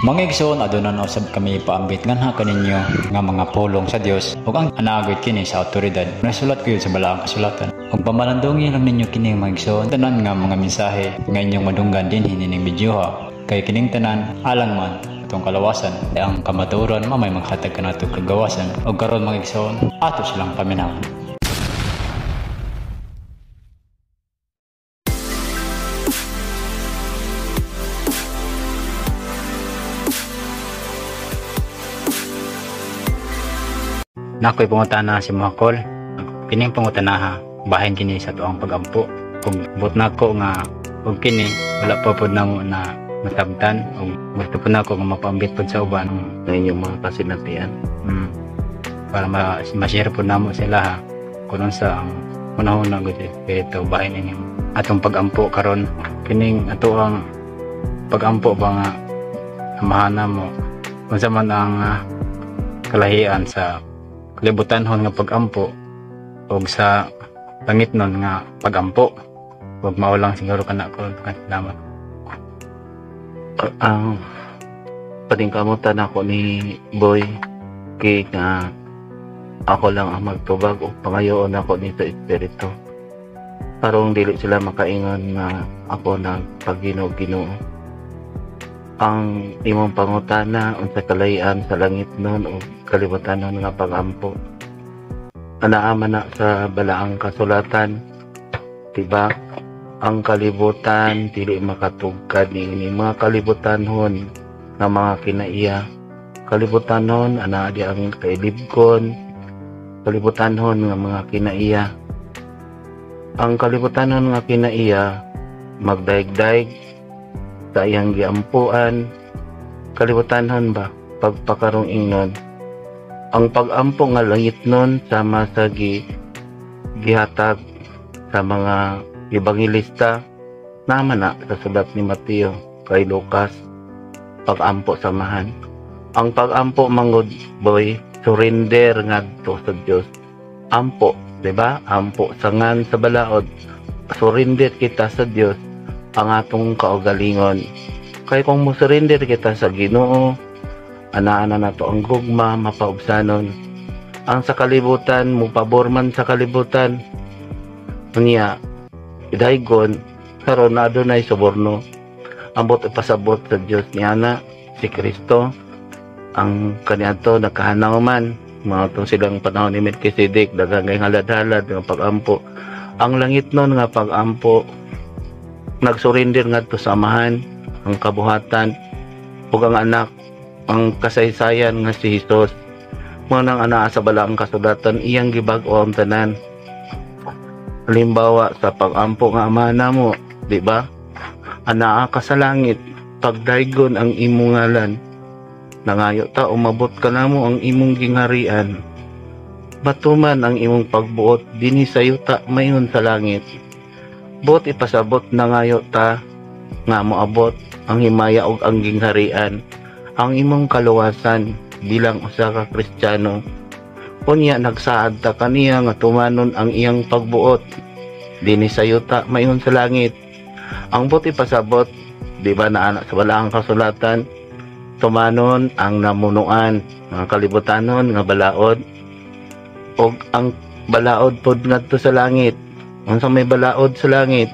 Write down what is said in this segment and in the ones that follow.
Mga igsoon, aduna na usab kami paambit nganha kaninyo nga mga pulong sa Dios ug ang anagoy kini sa awtoridad. Nasulat ko sa balaang kasulatan. Ug pamalandungi lang ninyo kini, mga igsoon, tanan nga mga mensahe nga inyong madunggan dinhi nining video ha. Kay kining tanan alang man atong kalawasan. Ang kamatuoran mamay maghatag kanato kagawasan. Ug karon, mga igsoon, ato silang paminawon. Nakoy pangutana si mga kol. Kining pangutana ha, bahin kini sa tuang pagampo. Kung but nako nga og kini wala pa pod namo na masabtan og gusto po nako nga mapaambit pod sa uban ng inyong mga kasinatian. Para ma-share pod namo sila ha kung unsa ang panahon na gud ito bahin ini atong pagampo karon, kining ato ang pagampo ba nga amahan mo, unsa man ang kalahian sa kalibutanhon nga pagampo og sa langitnon nga pagampo. Ug mao lang siguro kana ko. Salamat. Ang paningkamutan ako ni Boy kay nga ako lang ang magtubag o pangayoon ako ni sa Espiritu. Karong dili sila makaingon nga ako nagpagino-Ginoo. Ang imong pangutana, unsa kalahian sa langit nun o kalibutan nun nga pagampo. Anaa man na sa balaang kasulatan, diba? Ang kalibutan dili makatugkad ni mga kalibutanhon nga mga kinaiya. Kalibutanhon ana di ang kailibgon, kalibutanhon nga mga kinaiya. Ang kalibutanhon nga kinaiya magdaig-daig sa iyang giampuan. Kalibutanhon ba pagpakarong ingnon. Ang pagampo nga langit nun sama sa gihatag sa mga ebanghelista naman na sa sulat ni Mateo kay Lucas, pagampo samahan. Ang pagampo mangod, Boy, surrender ngadto sa Dios. Ampo, di ba? Ampo sa ngan sa balaod. Surrender kita sa Dios ang atong kaugalingon. Kay kung mo surrender kita sa Ginoo, ana-ana nato ang gugma, mapaubsanon. Ang sa kalibutan, mupabor man sa kalibutan. Unya, idaygon, karon na adunay suborno. Ambot ipasabot sa Dios ni ana si Kristo ang kaniadto nakahanaw man mga itong silang panahon ni Melchizedek, daghang kay halad-halad nga pagampo. Ang langit nun nga pagampo, nagsurrender ngadto sa Amahan ang kabuhatan ug ang anak, ang kasaysayan nga si Hesus. Mao nang anaa sa balaang kasulatan, iyang gibag-o ang tanan. Halimbawa sa pag-ampo nga Ama namo, di ba? Anaa ka sa langit, pagdaygon ang imong ngalan. Nangayo ta umabot ka namo ang imong gingharian. Batuman ang imong pagbuot dinhi sa yuta mayon sa langit. Buot ipasabot, nangayo ta nga moabot ang himaya ug ang gingharian, ang imong kaluwasan bilang usa ka Kristiyano. Unya nagsaad ta kaniya nga tumanon ang iyang pagbuot dinhi sa yuta mayon sa langit. Ang buot ipasabot, di ba, na ana sa balaang kasulatan, tumanon ang namunuan, mga kalibutanon nga balaod ug ang balaod pod ngadto sa langit. Unsa may balaod sa langit?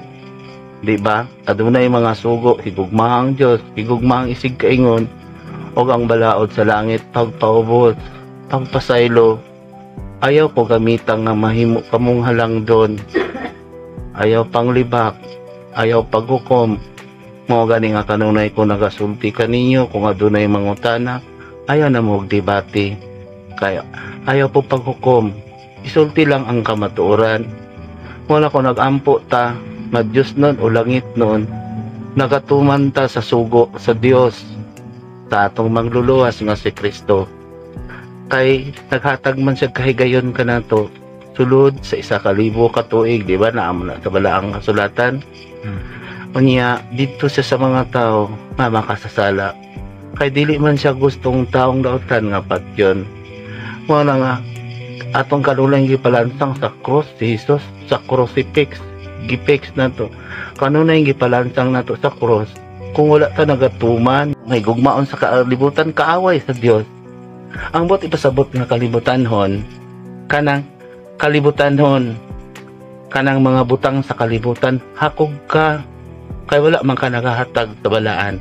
Di ba? Adunay mga sugo, higugma ang Dios, higugma ang isig kaingon, ug ang balaod sa langit pagpaubos, pagpasaylo. Ayaw ko gamitan nga mahimo kamong halangdon. Ayaw panglibak, ayaw paghukom. Mao gani nga kanunay ko nagasulti kaninyo, kung adunay mangutana, ayaw na mo og debate. Kaya ayaw po paghukom. Isulti lang ang kamatuoran. Wala ko nagampo ta nga Dios nun o langit nun, nagatuman ta sa sugo sa Dios sa atong mangluluwas nga si Kristo. Kay naghatag man siya kahigayon kanato sulod sa 1,000 ka tuig, di ba? Naa man na sa balaang kasulatan. Unya didto siya sa mga tao nga makasasala. Kay dili man siya gustong taong dautan nga patyon. Mao na nga atong kanunay gipalansang sa cross si Jesus, sa crucifix, gipix nato. Kanunay gipalansang nato sa cross. Kung wala ta nagatuman, may gugmaon sa kalibutan, kaaway sa Dios. Ang buot ipasabot nga kalibutanhon, kanang kalibutanhon, kanang mga butang sa kalibutan, hakog ka, kay wala man ka nagahatag sa balaan.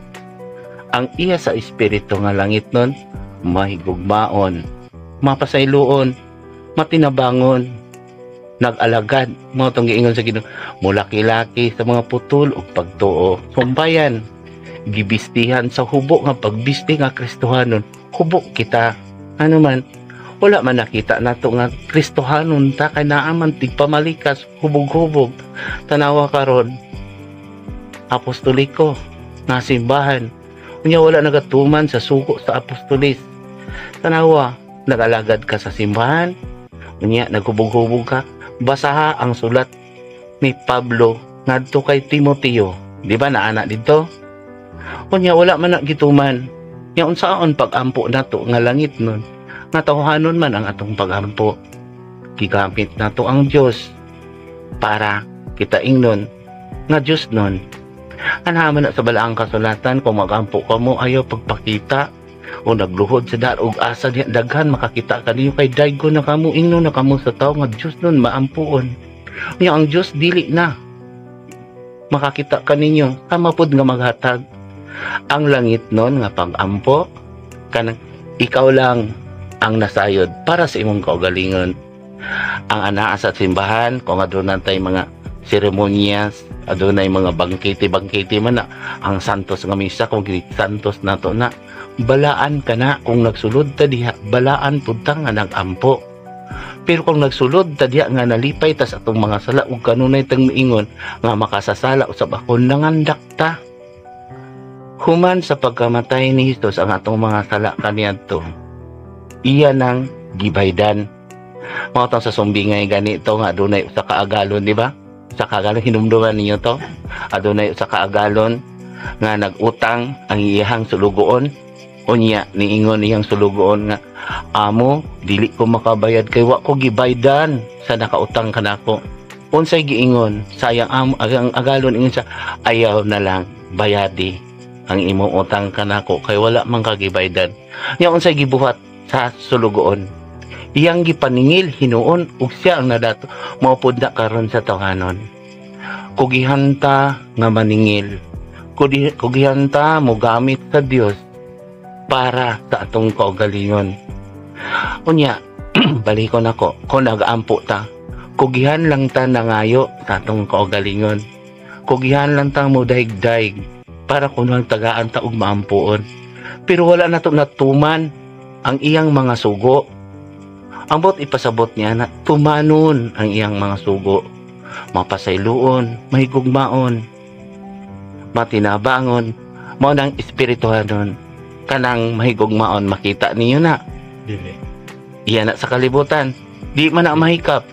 Ang iya sa espiritu nga langit nun, mahigugmaon, mapasayloon, matinabangon, nag-alagad, mao tong giingon sa Ginoo, mulaki-laki sa mga putol ug pagtuo. Sumbayan, gibistihan sa hubo nga pagbisti nga Kristohanon, hubo kita. Ano man, wala man nakita nato nga Kristohanon ta kay naa man tigpamalikas, hubog-hubog. Tanawa karon, apostoliko nga simbahan. Unya wala nagatuman sa sugo sa apostolis. Tanawa, nag-alagad ka sa simbahan, unya naghubog-hubog ka. Basaha ang sulat ni Pablo ngadto kay Timoteo. Di ba naana dito? Unya wala man na gituman. Nya unsaon pag-ampo nato nga langit nun? Nga tawhanon man ang atong pag-ampo. Gigamit nato ang Dios para kita ingnon nga Dios nun. Ana man na sa balaang kasulatan, kung magampo ka mo, ayaw pagpakita o nagluhod sa daan og asa diha daghan makakita kaniyo, kay daygo na kamo, ingnon na kamo sa tawo nga Dios nun maampuon. Unya ang Dios dili na makakita kaninyo, tama pod nga maghatag. Ang langit nun nga pag-ampo, kanang ikaw lang ang nasayod para sa imong kaugalingon. Ang anaa sa simbahan, kung aduna tay mga seremonyas, adunay mga bangkete-bangkete man na, ang santos nga misa, kung santos nato na, balaan ka na. Kung nagsulod ta diha, balaan pud ta nga nag-ampo. Pero kung nagsulod ta diha nga nalipay ta sa atong mga sala ug kanunay tang miingon nga makasasala usab ako, nangandak ta. Human sa pagkamatay ni Hesus, ang atong mga sala kaniadto iya nang gibaydan. Mao tong sa sumbingay ganito nga adunay usa ka agalon, di ba? Sa kaagalon, hinumduman ninyo to. Adunay usa ka agalon nga nag-utang ang iyahang sulugoon. Unya niingon iyang sulugoon nga, "Amo, dili ko makabayad kay wa ko gibaydan sa nakautang kanako." Unsay giingon sayang amo ang agalon? Ingon siya, "Ayaw na lang bayadi ang imong utang kanako kay wala man ka gibaydan." Nya unsay gibuhat sa sulugoon? Iyang gipaningil hinuon ug siya ang nadato. Mao pud na karon sa tawhanon, kugihan ta nga maningil, kugihan ta mo gamit sa Dios para sa atong kaugalingon. Unya balikon ako, kung nagaampo ta, kugihan lang ta nangayo sa atong kaugalingon, kugihan lang ta mo daig-daig para kuno tagaan ta og maampuon, pero wala nato natuman ang iyang mga sugo. Ang buot ipasabot niya na tumanon ang iyang mga sugo, mapasayloon, mahigugmaon, matinabangon, mao nang espirituhanon. Kanang mahigugmaon, makita niyo na? Dili. Iya na sa kalibutan. Di man na mahikap.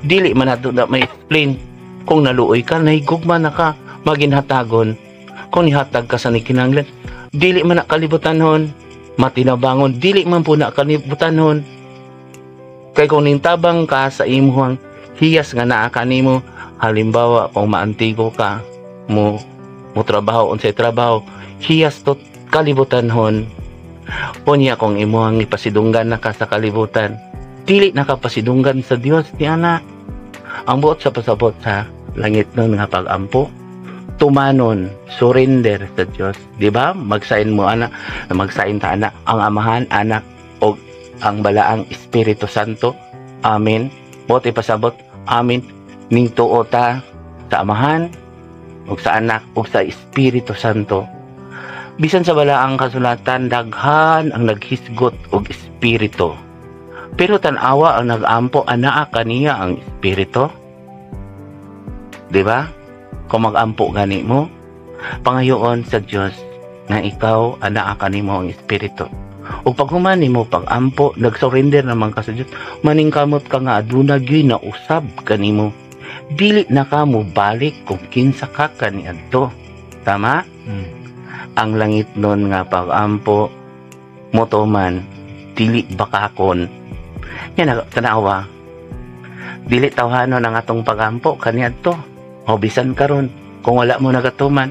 Dili man nato na ma-explain. Kung naluoy ka, nahigugma na ka, maginhatagon. Kung nihatag ka sa nikinanglan, dili man na kalibutanhon, matinabangon, dili man po na kalibutanhon. Kay kung nintabang ka sa imuhang hiyas nga naa kanimo, halimbawa kung maantigo ka, mo mo trabaho unsay trabaho, hiyas to kalibutanhon. Unya kung imuhang ipasidunggan na ka sa kalibutan, dili na ka pasidunggan sa Dios ni ana. Ang buot sa pasabot sa langit nun nga pag-ampo, tumanon, surrender sa Dios, di ba? Magsain mo ana, magsain ta ana, ang Amahan, Anak o ang Balaang Espiritu Santo. Amen. Buot ipasabot, amen. Ning tuo ta sa Amahan ug sa Anak ug sa Espiritu Santo. Bisan sa balaang kasulatan, daghan ang naghisgot og espiritu. Pero tan-awa ang nag-ampo, anaa kaniya ang espiritu. Di ba? Kung mag-ampo gani mo, pangayoon sa Dios nga ikaw anaa kanimo ang espiritu. Ug pag human nimo pag-ampo, nag-surrender naman ka sa Dios, maningkamot ka nga aduna gyud na usab kanimo. Dili na ka mo balik kung kinsa ka kaniadto. Tama? Ang langit nun nga pag-ampo motuman, dili bakakon. Yan na tanawa, dili tawhanon ang atong pag-ampo kaniadto o bisan karon kung wala mo nagatuman.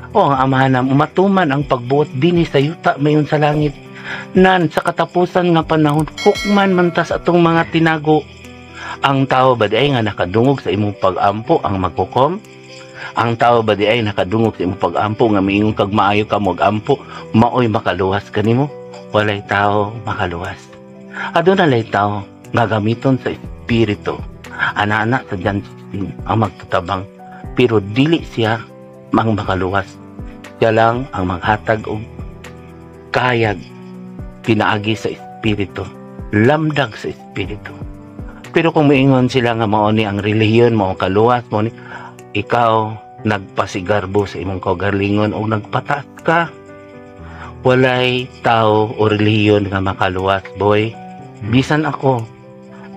O ang Amahan namo, matuman ang pagbuot dinhi sa yuta mayon sa langit. Nan sa katapusan nga panahon, hukman man ta sa atong mga tinago. Ang tao ba diay nga nakadungog sa imong pag-ampo ang maghukom? Ang tao ba diay nakadungog sa imong pag-ampo nga miingon kag maayo ka mag-ampo, maoy makaluwas kanimo? Walay tao makaluwas. Aduna lay tao nga gamiton sa espiritu. Ana-ana sa John 16 ang magtatabang, pero dili siya mang makaluwas. Siya lang ang maghatag og kahayag pinaagi sa espiritu, lamdag sa espiritu. Pero kung moingon sila nga mao ni ang relihiyon, mao kaluwas, mao ni, ikaw nagpasigarbo sa imong kaugalingon o nagpataas ka. Walay tao o relihiyon nga makaluwas, boy. Bisan ako,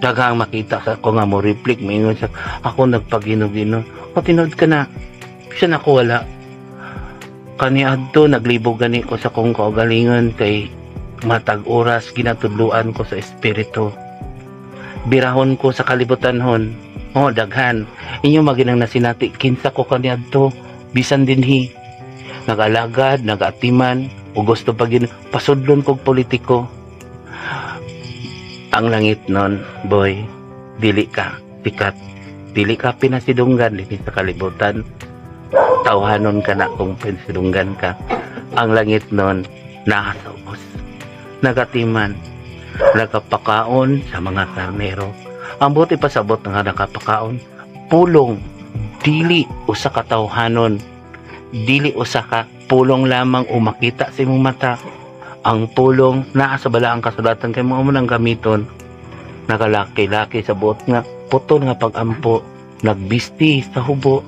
daghang makita sa ako nga mo reflect, moingon sa ako nagpagino-gino. O tinuod ka na, bisan ako wala. Kaniadto naglibog gani ko sa kong kaugalingon kay matag oras ginatudluan ko sa espiritu. Birahon ko sa kalibutan hon. Oh, daghan. Inyo maginang nasinati kinsa ko kaniadto bisan dinhi. Nag-alagad, nag-atiman, o gusto pa gin pasudlon kog politiko. Ang langit nun, boy, dili ka sikat. Dili ka pinasidunggan dinhi sa kalibutan. Tawhanon ka na kung pinasidunggan ka. Ang langit nun, naa sa ubos. Nagatiman, nagapakaon sa mga karnero. Ang buti pasabot nga nakapakaon, pulong, dili usa ka tawhanon, dili usa ka pulong lamang o makita sa imong mata. Ang pulong naa sa balaang kasulatan kay mao man ang gamiton. Nagalaki-laki sa buot nga putol nga pag-ampo, nagbisti sa hubo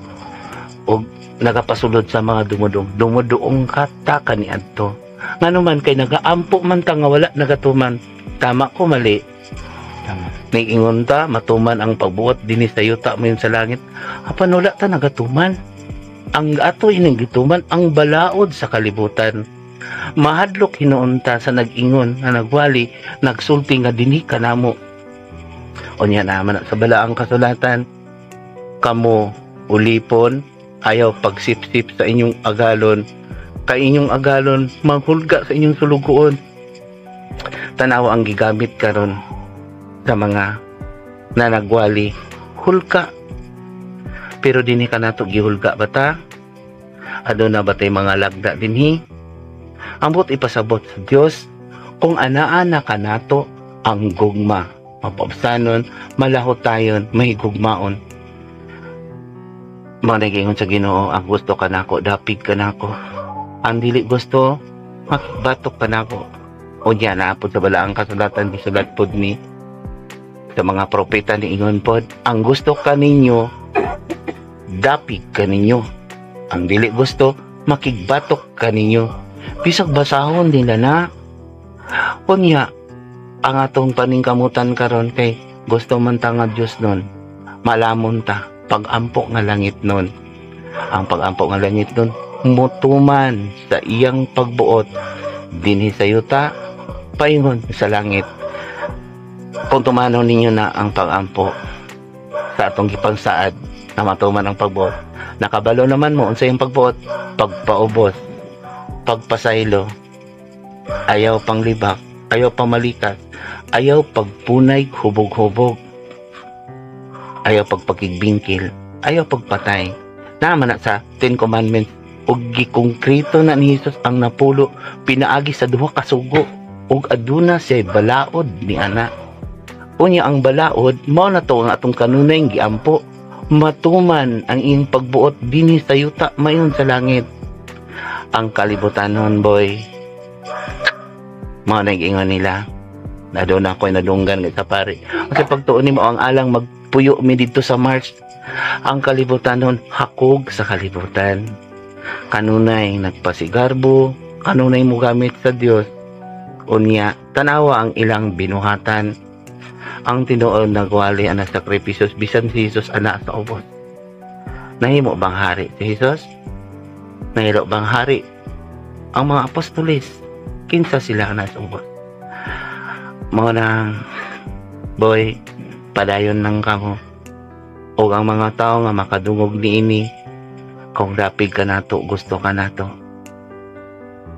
og nagapasulod sa mga dumudong. Dumuduong ka ta kaniadto. Ngano man kay nagaampo man ta nga wala nagatuman. Tama ko mali? Tama. Niingon ta matuman ang pagbuot dinhi sa yuta mayon sa langit. Apan wala ta nagatuman. Ang ato ining gituman ang balaod sa kalibutan. Mahadlok hinuon ta sa nag-ingon nga nagwali, nagsulti nga dinhi kanamo. Unya naman sa balaang kasulatan, kamo ulipon, ayaw pagsipsip sa inyong agalon, kay inyong agalon manghulga sa inyong sulugoon. Tanawa ang gigamit karon sa mga nanagwali, hulka. Pero dinhi kanato gihulga ba ta? Aduna ba tay mga lagda dinhi? Ambot ipasabot sa Dios kung anaa na kanato ang gugma, mapabsanon, malahotayon, mahigugmaon. Mga nagingon sa Ginoo, ang gusto ka nako, dapig ka nako. Ang dili gusto, makibatok ka nako. O diya na po sa balaang kasulatan, gisulat pod ni sa mga propeta ni ingon pod, ang gusto ka ninyo, dapig ka ninyo. Ang dili gusto, makigbatok ka ninyo. Bisag basahon nila na. Unya, ang atong paningkamutan karon kay gusto man ta nga Dios nun, malamon ta pag-ampo nga langit nun. Ang pag-ampo nga langit nun, mutuman sa iyang pagbuot dinhi sa yuta, paingon sa langit. Kung tumanon ninyo na ang pag-ampo sa atong gipangsaad na matuman ang pagbuot, nakabalo naman mo unsa iyang pagbuot: pagpaubos, pagpasaylo, ayaw panglibak, ayaw pamalikas, ayaw pagpunay hubog-hubog, ayaw pagpakigbingkil, ayaw pagpatay. Naman na sa Ten Commandments ug gikongkreto na ni Jesus ang napulo pinaagi sa duha ka sugo ug aduna siya balaod ni ana. Unya ang balaod mao na to ang atong kanunay giampo, matuman ang iyang pagbuot dinhi sa yuta mayon sa langit. Ang kalibutan nun, boy, mao na ingon nila na doon ako ay nadunggan sa pare kasi pagtuon nimo ang alang magpuyo mi didto sa Mars. Ang kalibutan nun, hakog sa kalibutan, kanunay nagpasigarbo, kanunay mo gamit sa Dios. Unya tanawa ang ilang binuhatan. Ang tinuod, nagwali ang sakripisyo bisan si Jesus ana sa ubos. Nahimo bang hari si Jesus? Nahimo bang hari ang mga apostoles? Kinsa sila ana sa ubos? Mao na, boy, padayon lang kamo. O ang mga tao nga makadungog niini, Kung dapig ka nato, gusto ka nato.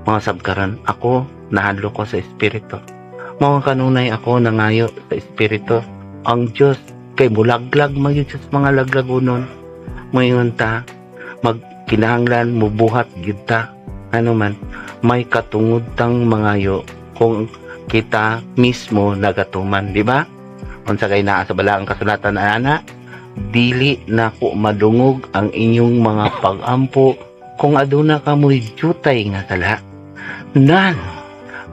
Mga sabkaran, ako, nahadlok ko sa Espiritu. Mga kanunay ako nangayo sa Espiritu. Ang Diyos, kay mulaglag magyud sa mga laglagunon. Moingon ta, magkinahanglan mubuhat gyud ta. Ano man, may katungod tang mangayo kung kita mismo nagatuman, di ba? Unsa kay naa sa balaang kasulatan ana, dili nako madungog ang inyong mga pag-ampo kung aduna kamoy jutay nga sala. Nan,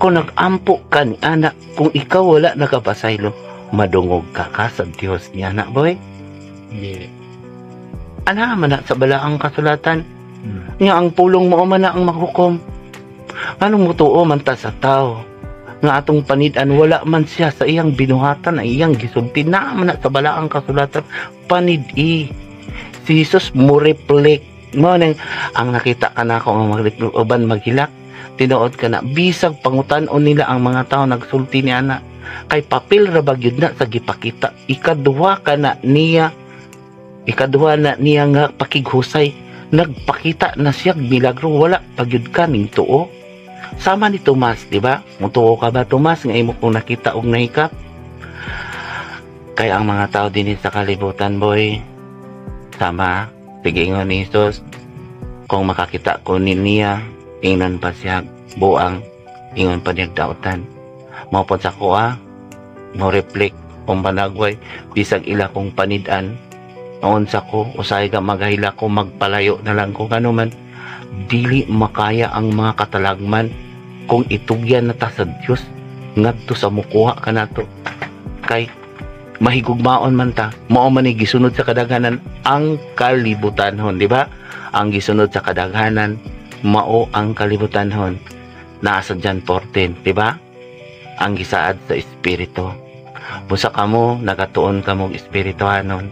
kung nag-ampo ka ni ana, kung ikaw wala nakapasaylo, madungog ka ka sa Dios niya na, boy. Dili. Ana man na sa balaang kasulatan. Nga ang pulong mo man na ang maghukom. Anong mutuo man ta sa tao? Nga atong panid-an wala man siya sa iyang binuhatan ay iyang gisulti na man na sa balaang kasulatan panid-i. Si Jesus mo reflect mo nang ang nakita ka na ako nga mag uban maghilak, tinuod ka na bisag pangutan-on nila ang mga tao nagsulti ni ana kay papel ra ba gyud na sa gipakita. Ikaduha ka na niya, ikaduha na niya nga pakighusay, nagpakita na siya milagro, wala pa gyud ka ning tuo. Sama ni Tomas, di ba? Mutuo ka ba, Tomas, nga imo kong nakita og nahikap? Kaya ang mga tao dinhi sa kalibutan, boy, sama sige ingon ni Jesus, kung makakita ko ni niya, ingnon pa siya buang, ingon pa niya dautan. Mao pod sa kuha mo reflect kung panagway bisag ila kong panid-an noon sa ko, usahay ka maghila ko, magpalayo na lang ko. Kano man dili makaya ang mga katalagman kung itugyan na ta sa Dios ngadto sa mukuha kanato, kay mahigugmaon man ta. Mao man ni gisunod sa kadaghanan ang kalibutanhon, di ba? Ang gisunod sa kadaghanan mao ang kalibutanhon, naa sa John 14, di ba? Ang gisaad sa Espiritu. Busa kamo nagatuon kamo og espirituhanon.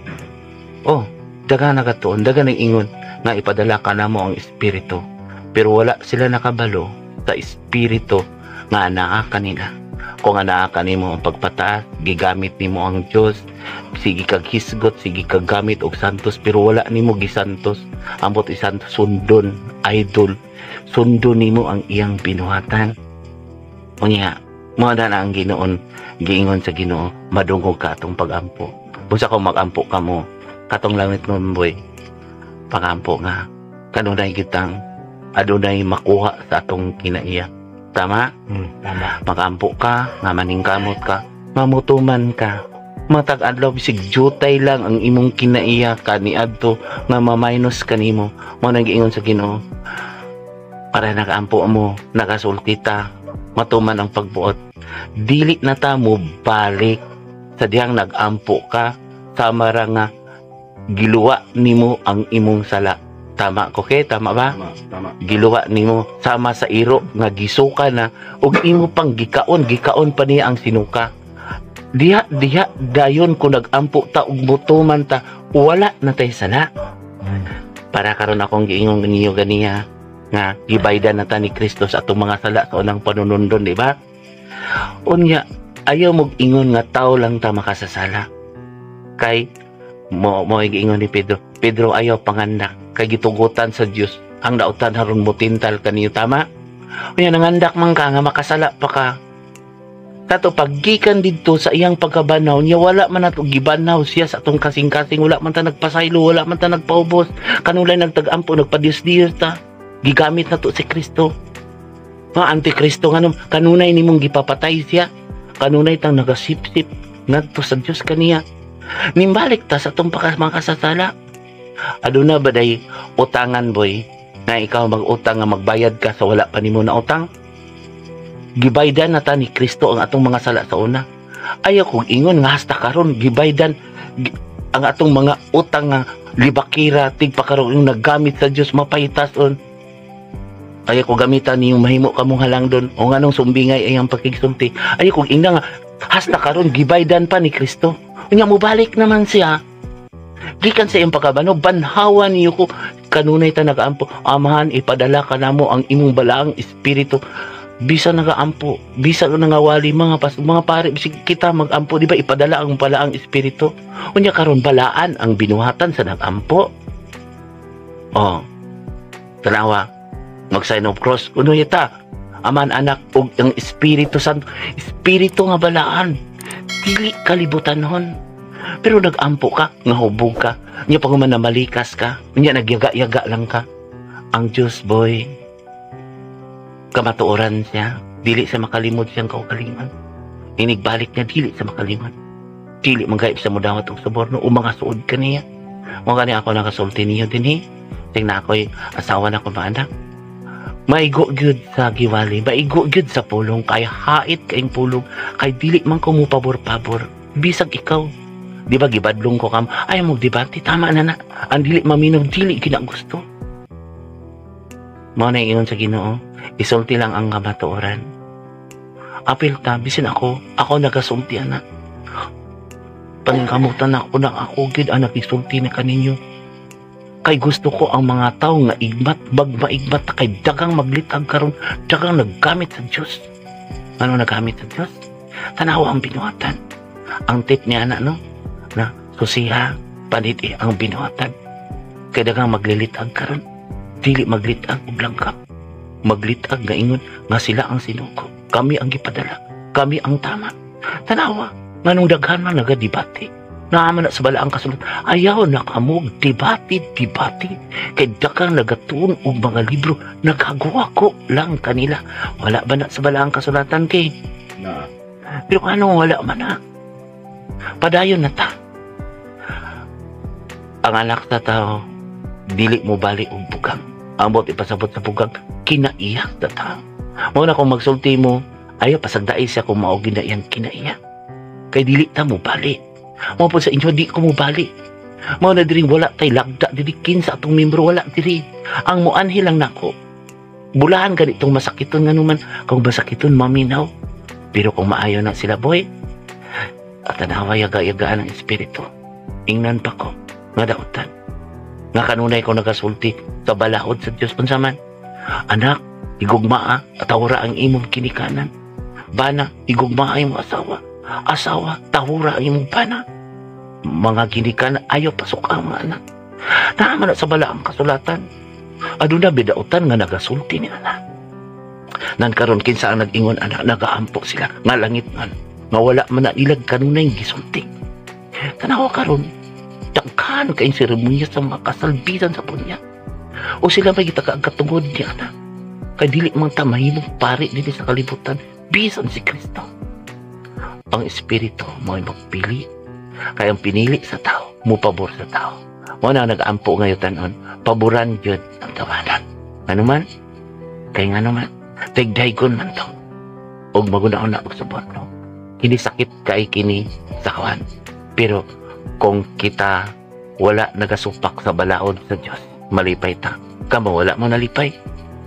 Oh, daga nagatuon, daga nang ingon nga ipadala ka namo ang Espiritu, pero wala sila nakabalo sa Espiritu nga naa kanila. Kung anaa kanimo ang pagpataas, gigamit nimo ang Dios, sige kag hisgot, sige kag gamit og santos, pero wala nimo gisantos. Ambot isantos, sundon idol, sundon nimo ang iyang binuhatan. Unya mo na ang Ginoon giingon sa Ginoo, madungog ka atong pagampo. Busa kung magampo ka mo katong langit mo, boy, pagampo nga kanunay kitang adunay makuha sa atong kinaiya, tama? Tama. Magampo ka nga maningkamot ka, mamutuman ka matag adlaw, bisig jutay lang ang imong kinaiya kaniadto nga ma-minus kanimo. Mo nang giingon sa Ginoo, para nagaampo mo, nagasulti ta, matuman ang pagbuot, dili na ta mo balik sa dihang nagampo ka, sama ra nga giluwa nimo ang imong sala. Tama ko ke? Tama ba? Tama, tama. Giluwa nimo sama sa iro nga gisuka na ug imo pang gikaon, gikaon pa niya ang sinuka. Diha diha dayon kung nagampo ta ug mutuman ta, wala na tay sala. Para karon akong giingon ninyo ganiya nga gibaydan na ta ni Kristo sa atong mga sala sa unang panunundon, di ba? Unya ayaw mog ingon nga tao lang ta makasasala, kay mo mo giingon ni Pedro, "Pedro, ayaw pangandak kay gitugutan sa Dios ang dautan haron motintal kaniyo." Tama? Unya nangandak man ka nga makasala pa ka. Kato paggikan didto sa iyang pagkabanaw niya, wala man nato gibanaw siya sa atong kasing-kasing, wala man ta nagpasaylo, wala man ta nagpaubos, kanulay nagtag-ampo, nagpadiyos-diyos ta, gigamit nato si Kristo. Mga antikristo, nganong kanunay nimong gipapatay siya, kanunay tang nagasipsip ngadto sa Dios kaniya. Nimbalik ta sa atong mga kasasala. Aduna ba day utangan, boy, nga ikaw mag-utang nga magbayad ka sa wala pa nimo na utang? Gibaydan na ta ni Kristo ang atong mga sala sa una. Ayaw kong ingon nga hasta karon gibaydan ang atong mga utang nga libakira tigpakaroon yung naggamit sa Dios mapahitas on. Ayaw ko gamitan niyong mahimo kamong halangdon o nganong sumbingay ay ang pakigsulti. Ayaw kong ingna nga hasta karon gibaydan pa ni Kristo. Unya mobalik naman siya. Gikan sa iyang pagkabano, banhawa niyo ko. Kanunay ta nagaampo, "Amahan, ipadala ka namo ang imong balaang Espiritu." Bisa nagaampo, bisa nangawali mga pas, mga pare, bisig kita magampo, di ba ipadala ang balaang Espiritu? Unya karon balaan ang binuhatan sa nagampo. Oh, Tanawa, mag sign of cross kuno yata. Aman, Anak ug ang Espiritu Santo, Espiritu nga balaan. Dili kalibutanhon. Pero nagampo ka, nga hubog ka, nya pag man namalikas ka, nya nagyaga-yaga lang ka. Ang Diyos, boy, kamatuoran siya, dili sa makalimod siyang kaugalingon. Inigbalik niya, dili sa makalimod. Dili manggayib sa mudawat og suborno o mga suod kaniya. Mo gani ako nakasulti niyo dinhi. Ting na ako'y asawa na ko maanak. Maigo gyud sa giwali, maigo gyud sa pulong, kay hait kaing pulong, kay dili man ko mo pabor-pabor. Bisag ikaw, di ba gibadlong ko kam, ay mo debate, tama na na. Ang dili maminaw, dili ginagusto. Mao na ingon sa Ginoo, isulti lang ang kamatuoran. Apil ta, bisin ako, ako nagasulti ana. Paningkamutan ako na ako gyud ang nagisulti na kaninyo. Kay gusto ko ang mga tao nga igmat, magmaigmat ta, kay dagang maglitag karon, dagang naggamit sa Dios. Ano naggamit sa Dios? Tanawa ang binuhatan. Ang tip niya ana no, na susiha panit ang binuhatan. Kay dagang maglilitag karon, dili maglitag og langkap. Maglitag nga ingon nga sila ang sinuko. Kami ang gipadala. Kami ang tama. Tanawa, nganong daghan man nagadebate. Naaman na sa balaang kasulat. Ayaw na kamo debate, debate. Kay daghang nagatuon og mga libro, nagagawa ko lang kanila. Wala ba na sa balaang kasulatan kay? Na. Pero ano wala man na? Padayon na ta. Ang anak sa tao, dili mo bali og bugang. Ang buot ipasabot sa bugang, kinaiyak sa tao. Mao na kung magsulti mo, ayaw pasagdai siya kung mao gina iyang kinaiyak. Kay dili ta mo bali. Mao po sa inyo, di ko mo bali. Mao na diri wala tay lagda diri kinsa atong membro wala diri. Ang muanhi lang nako. Bulahan gani tong masakiton nga numan kung masakiton maminaw. Pero kung maayo na sila, boy, at tanawa yaga-yagaan ang espiritu. Ingnan pa ko nga dautan. Nga kanunay ko nagasulti sa balaod sa Dios unsa man. Anak, igugmaa at tahura ang imong kinikanan. Bana, igugmaa ang imong asawa. Asawa, tahura ang imong bana. Mga ginikan, ayaw pasok ang mga anak. Naman na sa balaang kasulatan. Aduna bidautan nga nagasulti ni anak. Nan karon kinsa ang nag-ingon anak, nagaampo sila nga langit man. Nga wala man na ilag kanunay gisulti. Tanawa karon, daghan kayong seremonya sa mga kasalbisan sa punya. O sila may gitakaagkatungod ni anak. Kay dili man ta mahimong pari dinhi sa kalibutan bisan si Kristo. Ang espiritu mo'y magpili. Kay ang pinili sa tao, mupabor sa tao. Mo na nag-ampo ngayon tanon, paboran gyud ang tawanan. Ano man? Kay nga naman, tigdaygon man to. Og maguna-una og suborno. Kini sakit kay kini sa kawan. Pero kung kita wala nagasupak sa balaod sa Dios, malipay ta. Kamo wala mo nalipay.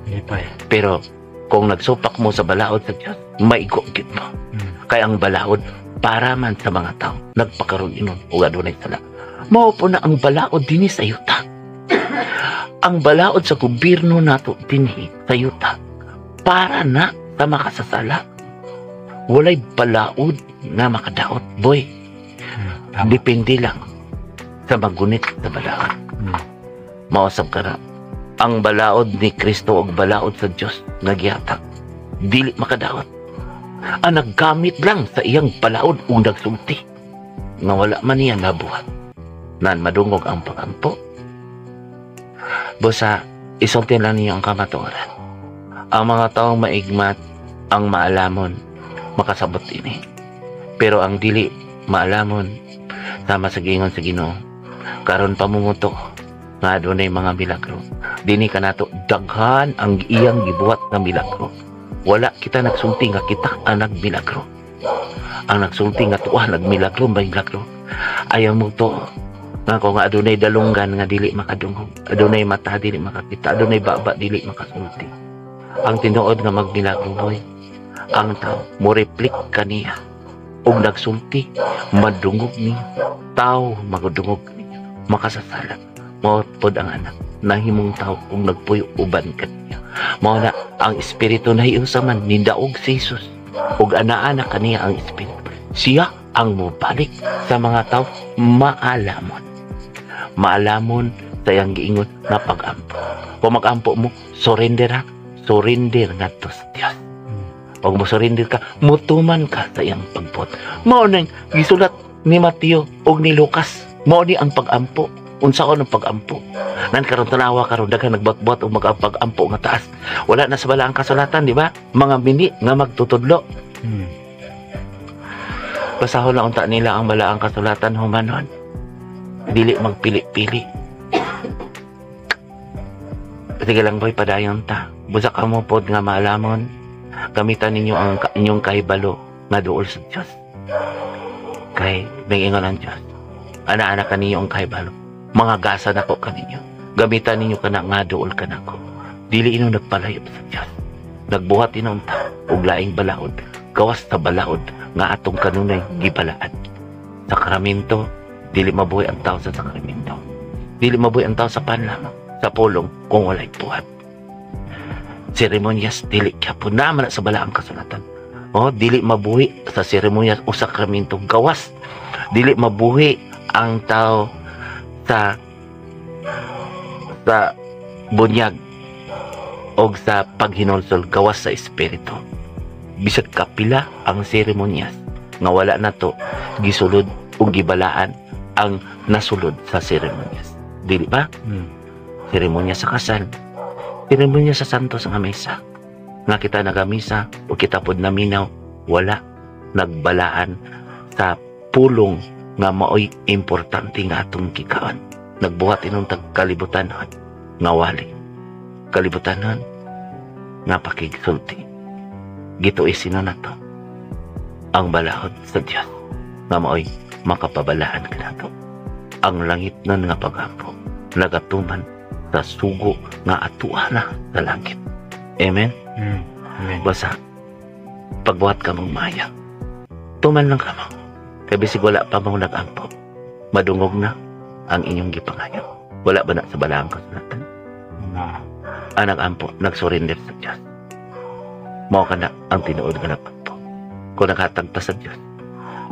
Lipay. Pero kung nagsupak mo sa balaod sa Dios, maigo gyud mo. Kay ang balaod para man sa mga tao nagpakaroon inon ug adunay sala. Mao po na ang balaod dinhi sa yuta. Ang balaod sa gobyerno nato dinhi sa yuta para na sa makasasala. Walay balaod nga makadaot, boy. Tama. Depende lang sa magunit sa balaod. Mausap ka na. Ang balaod ni Kristo ug balaod sa Dios nga gihatag dili makadaot. Ang naggamit lang sa iyang balaod ug nagsulti nga wala man niya nabuhat. Nan madungog ang pagampo. Busa, isulti lang niyo ang kamatuoran. Ang mga taong maigmat, ang maalamon, makasabot ini. Pero ang dili maalamon, sama sa giingon sa Ginoo, karon pamumuto nga adunay mga milagro. Dini kanato daghan ang iyang gibuhat nga milagro. Wala kita nagsulti nga kita ang nagmilagro. Ang nagsulti nga tuwa nagmilagro, may milagro. Ayaw mo to nga kung adunay dalunggan nga dili makadungog, adunay mata dili makakita, adunay baba dili makasulti. Ang tinuod nga magmilagro, boy, ang tao mo replik kaniya og nagsulti, madungog niya. Tao magadungog niya, makasasala. Mao pod ang anak nahimong tao kung nagpuyo uban kaniya. Mao na ang espiritu na hiusa man nidaog si Jesus ug anaa na kaniya ang espiritu. Siya ang mobalik sa mga tao maalamon. Maalamon Sa iyang giingon nga pag-ampo. Kung mag-ampo mo, surrender ha. Surrender ngadto sa Dios. Og mo surrender ka, mutuman ka sa iyang pagbuot. Mao nang gisulat ni Mateo og ni Lucas. Mao ni ang pag-ampo. Unsaon ang pag-ampo? Nan karon, tanawa karon, daghan nagbuhat-buhat og magpag-ampo nga taas. Wala na sa balaang kasulatan, di ba? Mga bini nga magtutudlo. Basahon na unta nila ang balaang kasulatan, humanon. Dili magpili-pili. Sige lang, boy, padayon ta. Busa kamo pod nga maalamon. Gamitan ninyo ang inyong kahibalo nga duol sa Dios. Kay ingon ang Dios, "Ana-ana kaninyo ang kahibalo. Mga gasa nako kaninyo. Gamitan ninyo kana nga duol kanako." Dili ino nagpalayo sa Dios. Nagbuhat inon ta og laing balaod. Gawas sa balaod nga atong kanunay gibalaan. Sakramento, dili mabuhi ang tao sa sakramento. Dili mabuhi ang tao sa pan lamang, sa pulong kung walay buhat. Seremonyas, dili gyapon naman na sa balaang kasulatan. Oh, dili mabuhi sa seremonyas o sakramento gawas. Dili mabuhi ang tao sa bunyag o sa paghinulsol gawas sa espiritu. Bisag kapila ang seremonyas nga wala na to gisulod o gibalaan ang nasulod sa seremonyas. Dili ba? Mm. Seremonya sa kasal, seremonya sa santos nga misa. Nga kita nagamisa o kita pod naminaw, wala nagbalaan sa pulong nga maoy importante nga atong gikaon. Nagbuhat inon tag kalibutanon nga wali. Kalibutanon nga pakigsulti. Gituis na nato ang balaod sa Dios nga maoy makapabalaan kanato. Ang langit nun nga pagampo nagatuman sa sugo nga atua na sa langit. Amen? Mm. Amen. Basta, pagbuhat ka mong maya, tuman lang ka mo. Kay bisig wala pa mo nag-ampo, madungog na ang inyong gipangayo. Wala ba na sa balaang kasulatan? Na. Ang nag-ampo, nag-surrender sa Diyos. Mao ka na ang tinuod nga nag-ampo. Kung naghatag ta sa Diyos,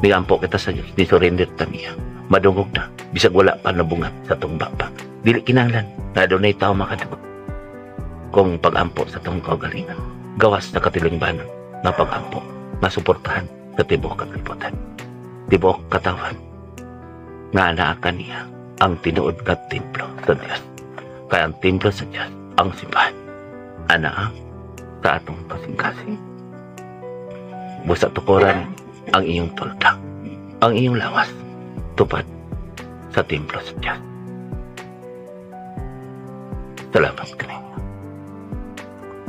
niampo kita sa Diyos, ni surrender ta niya. Madungog na, bisag wala pa nabungat sa tong baba. Dili kinahanglan na dunay tao makadungog. Kung pag-ampo sa tong kaugalingan, gawas sa katilingbanan na pag-ampo nga suportahan sa tibuok kalibutan. Tibuok katawan nga anaa kaniya ang tinuod nga templo sa Dios. Kaya ang templo sa Dios, ang simbahan, anaa sa atong kasing-kasing. Busa tukuran ang iyong tolda, ang iyong lawas, tupad sa templo sa Dios. Salamat kaninyo.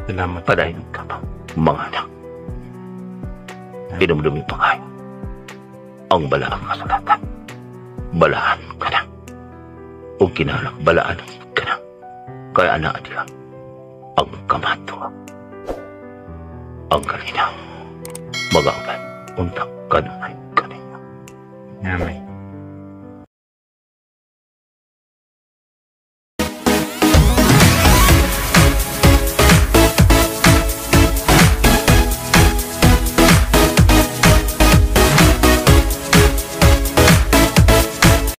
Salamat. Padayon ka pa, mga anak. Hinumdumi pa kayo ang balaang kasulatan. Balaan ka na. O kinahanglan, balaan ka na. Kaya anaa diha ang kamato. Ang kalinaw. Magauban, unta kanunay kaninyo. Amen.